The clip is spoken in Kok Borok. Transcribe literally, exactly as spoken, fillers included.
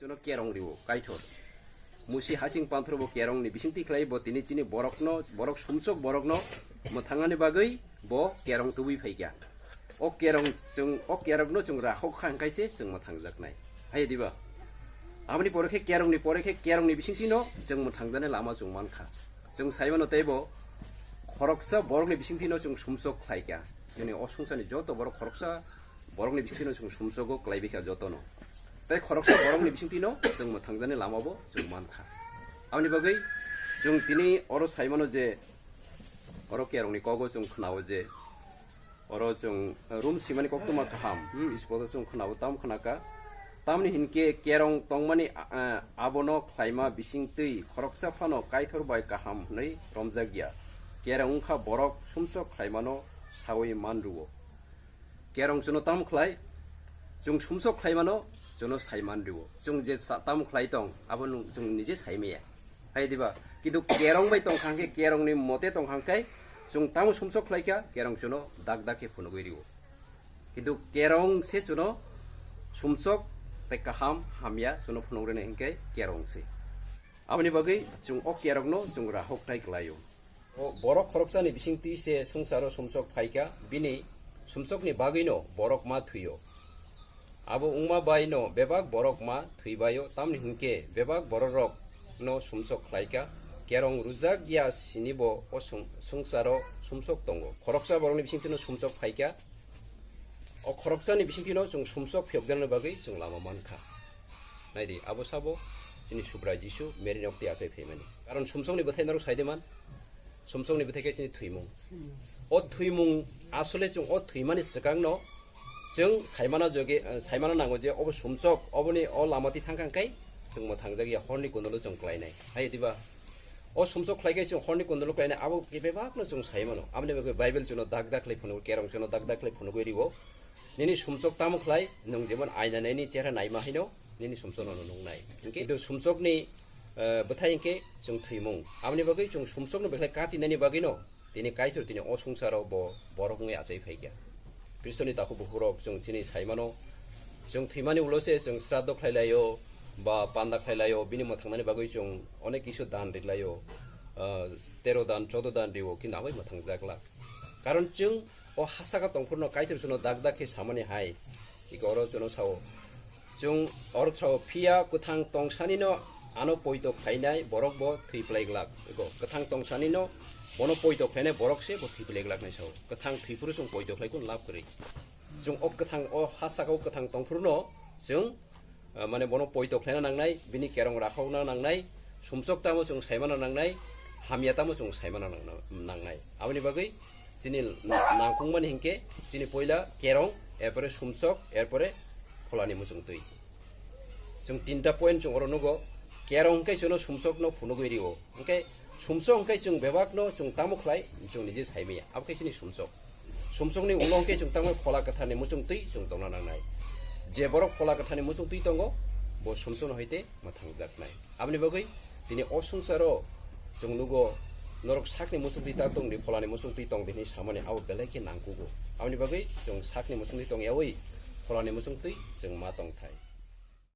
Jono kerong riwo, Kaitor. Musi hasing panthor bo kerong ni bisingtwi khlai bo tini chini borok no, borok sumsok borok no mwthangani bagwi bo kerong tubui phaikha. O kerong chwng, o kerong no chwng rakhok kha hwnkhe se chwng mwthangjaknai. Hai diba? Aboni pore khe kerong ni pore khe kerong ni bisingtwi no chwng mwthangjani lama chwng mankha. Chwng sai mano tei bo khoroksa borok ni bisingtwi no chwng sumsok khlaikha. Chini o sungsani joto borok khoroksa borokni bisingtwino chwng sumsogo kwlaibaikha jotono. Tei khoroksa borokni bisingtwino chwng mwthangjani lamabo chwng mankha. Aboni bagwi chwng tini oro saimano je, oro kerongni kogo chwng khnao je, oro chwng rum simani koktwma kaham, hmm, ispoto chwng khnao tam khnakha. Tamni hinkhe kerong tongmani, a, a, abono khlaima bisingtwi khoroksa phano Kaitor bai kaham hwnwi romjakya. Kerong wngkha borok sumsok khlaimano saui manrwo. Kerong chwngno tamo khlai? Chwng sumsok khlai mano, chwngno sai man rwo. Chwng je sa-, tamo khlai tong, abo nwng chwng nije sai maya. Hai diba? Kintu kerong bai tong kha hwnkhe, kerongni mote tong kha hwnkhe, chwng tamo sumsok khlai kha, kerong chwngno dak dak khe phunugwi rwo. Kintu kerong se chwngno sumsok tei kaham hamya chwngno phunuk rwnai hwnkhe kerong se. Aboni bagwi chwng o kerongno chwng rahok tai klaio. O borok khoroksani bisingtwi se swngcharo sumsok phaikha, bini sumsokni bagwino borok ma thwio. Abo wngma baino bebak borok ma thwibaio, tamni hwnkhe bebak bororokno sumsok khlaikha. Kerong rwjak ya sinibo o swng-, swngcharo sumsok tongo. Khoroksa borokni bisingtwino sumsok phaikha. O khoroksani bisingtwino chwng sumsok phiyokjaknani bagwi chwng lama mankha. Naidi, abo sabo chini Subrai Jisu Mary nok twi achai phaimani. Karon sumsokni bwthai norok saide man, sumsokni bwthai khe chini thwimung. O thwimung asole chwng o thwimani swkangno chwng saimano joge, eh, saimano nango je obo sumsok, oboni o lama twi thang kha hwnkhe chwng mwthangjakya horni kundalo chwng klainai. Hai diba? O sumsok khlai khe chwng horni kundalo klainai abo khe bebakno chwng sai mano. Aboni bagwi Bible chwngno dak dak khlai phunukgo, kerong chwngno dak dak khlai phunukgwi rwo. Nini sumsok tamo khlai, nwng jemon aina naini chehra naima haino nini sumsokno nuknai. Hinkhe kintu sumsokni, eh, bwthai hinkhe chwng thwimung. Aboni bagwi chwng sumsokno belai katinani bagwino tini Kaitor tini o swngcharo bo borok wngwi achai phaikha. Khristoni takhuk bukhukrok chwng chini sai mano, chwng thwimani ulo se chwng sraddho khlai laio, ba panda khlai laio, bini mwthangnani bagwi chwng onek kisu dan ri laio, ah, tero dan, chodo dan rio, kintu abo mwthang jak glak. Karon chwng o ha saka tongphuru no Kaitor chwngno dak dak khe samani hai, iko oro chwngno sao, chwng oro sao, phiya kwthang tongsanino ano poito khlainai borok bo thwi phlai glak. Iko kwthang tongsanino bono poito khlainai borok se bo thwi phlai glak nai sao. Kwthang thwi phuru chwng poito khlai kunu lab kwrwi. Chwng o kwthang, o ha saka o kwthang tongphuru no chwng, ah, mane bono poito khlaina nangnai, bini kerong rakhokna nangnai, sumsok tamo chwng saimana nangnai, hamya tamo chwng saimana nangna-, nangnai. Aboni bagwi chini na-, nangkukmani hinkhe chini poila kerong, erpore sumsok, erpore pholani muchungtwi. Chwng tinta point chwng oro nugo, kerong hinkhe chwngno sumsokno phunugwi rio. Hinkhe sumsok hinkhe chwng bebakno chwng tamo khlai, chwng nije saimaya. Abo khe chini sumsok. Sumsokni ulo hinkhe chwng tamo phola kwtharni muchungtwi chwng tongna nangnai. Je borok phola kwtharni muchungtwi tongo, bo sumsokno hoite mwthangjaknai. Aboni bagwi tini o swngcharo chwng nugo, norok sakni muchungtwi ta tongdi, pholani muchungtwi tongdi hinwi samani abo belai khe nangkugo. Aboni bagwi chwng sakni muchungtwi tongyawi pholani muchungtwi chwng ma tongthai.